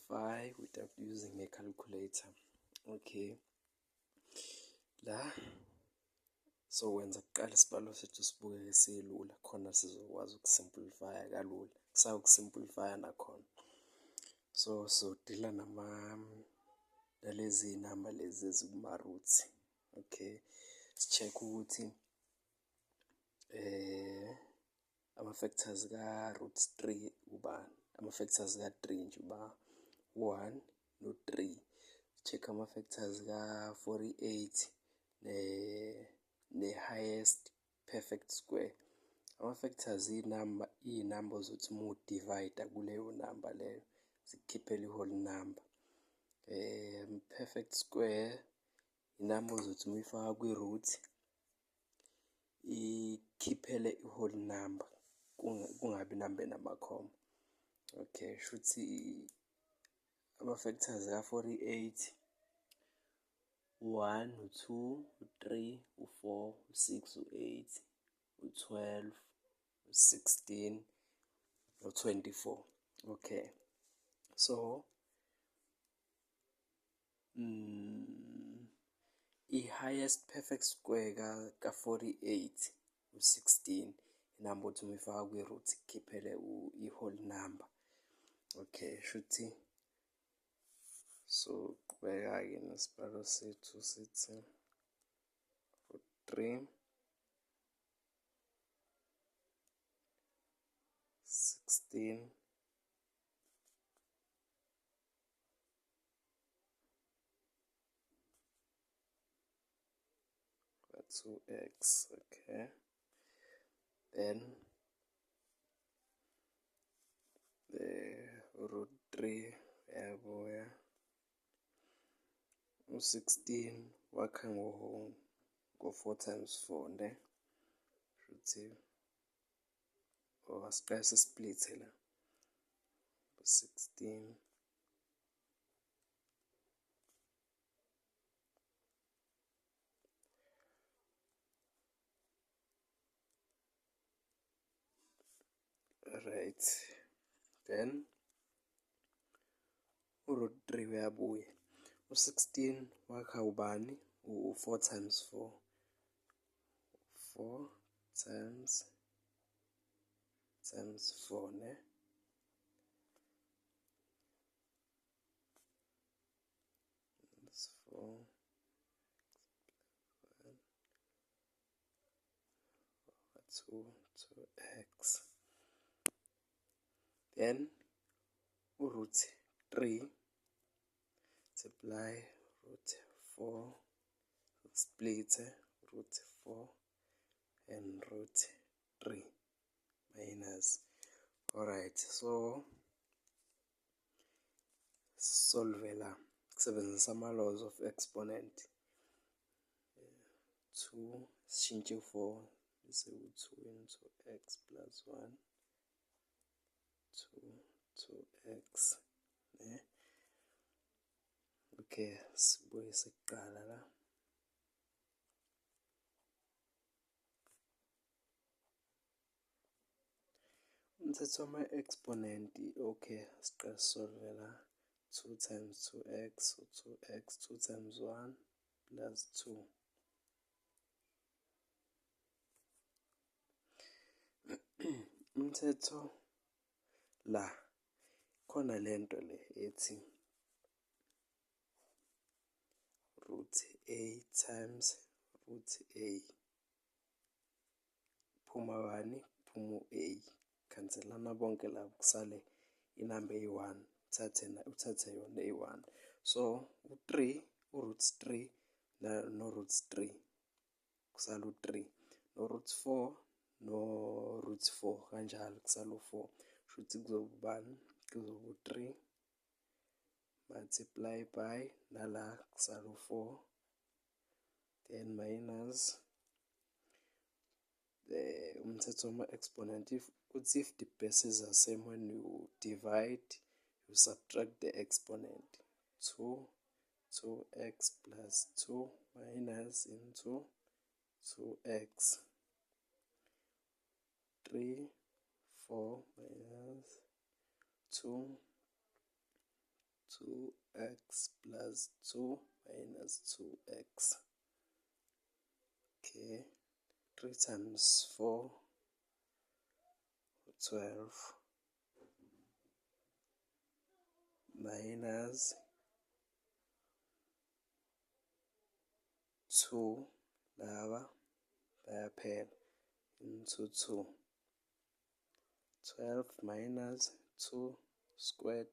simplify without using a calculator. Okay, la so wenza kuqala isibalo sethu sibukeke silula khona sizokwazi ukusimplifya kalula, kusawukusimplifya nakhona. So dila nalezi namba lezi ezikuma-roots. Okay, si-check ukuthi ama-factors ka-root 3 ubani, ama-factors ka-3 nje uba 1 no-3. Check ama-factors ka-48 ne-highest perfect square. Ama-factors iy'namba ozothi uma udivayida kuleyo namba leyo zikukhiphele i-whole number. Perfect square inamba ozothi uma uyifaka kwi-root ikhiphele i-whole number, kungabi inamba enamakhoma. Okay, shuthi ama-factors ka-48 u-1, u-2, u-3, u-4, u-6, u-8, u-12, u-16 no-24. Okay, so i-highest perfect square ka-48 u-16, inamba othi uma uyifaka kwi-root ikhiphele i-whole number. Okay, shuthi so qhubeka-ke nesibalo sethu sithi root 3 16 2x. Okay, then the root 3 yabuya u-16 wakha ngo-4 times 4 ne, shuthi asiqale sisplithe la 16 right, then u-root 3 uyabuya u-16 wakha ubani u-4 times 4 4 times 4 ne, that's 4 2x. Then u-root 3 multiply root 4 split root 4 and root 3 minus. Alright, so solve la kusebenzisa ama-laws of exponent. 2 sishintshe 4 bese u-2 into x plus 1 2x ne. Okay, sibuye sekuqala la umthetho wama-exponent. Okay, siqale solve la 2 times 2x, 2x 2 times 1 plus 2. Umthetho la khona lento le ethi root a times root a, phuma bani, phuma u-a, khanselana bonke la kusale inamba eyi-1, uthathe yona eyi-1. So u-3 u-root 3 no-root 3 kusala u-3 no-root 4 no-root 4 kanjalo kusala u-4, shuthi kuzoba ubani, kuzoba u-3 multiply by nala kusala u-4 then minus umthetho wama-exponent. If the bases are same when you divide, you subtract the exponent. 2x plus 2 minus into 2x 3 4 minus 2 2x plus 2 minus 2x. Okay, 3 times 4, 12, minus 2 lava bayaphela into 2. 12 minus 2 squared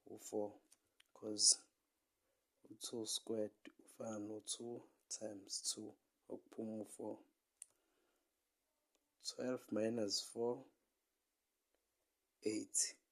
u-4, because u-2 squared ufana no-2 times 2 okuphuma u-4. 12 minus 4, 8.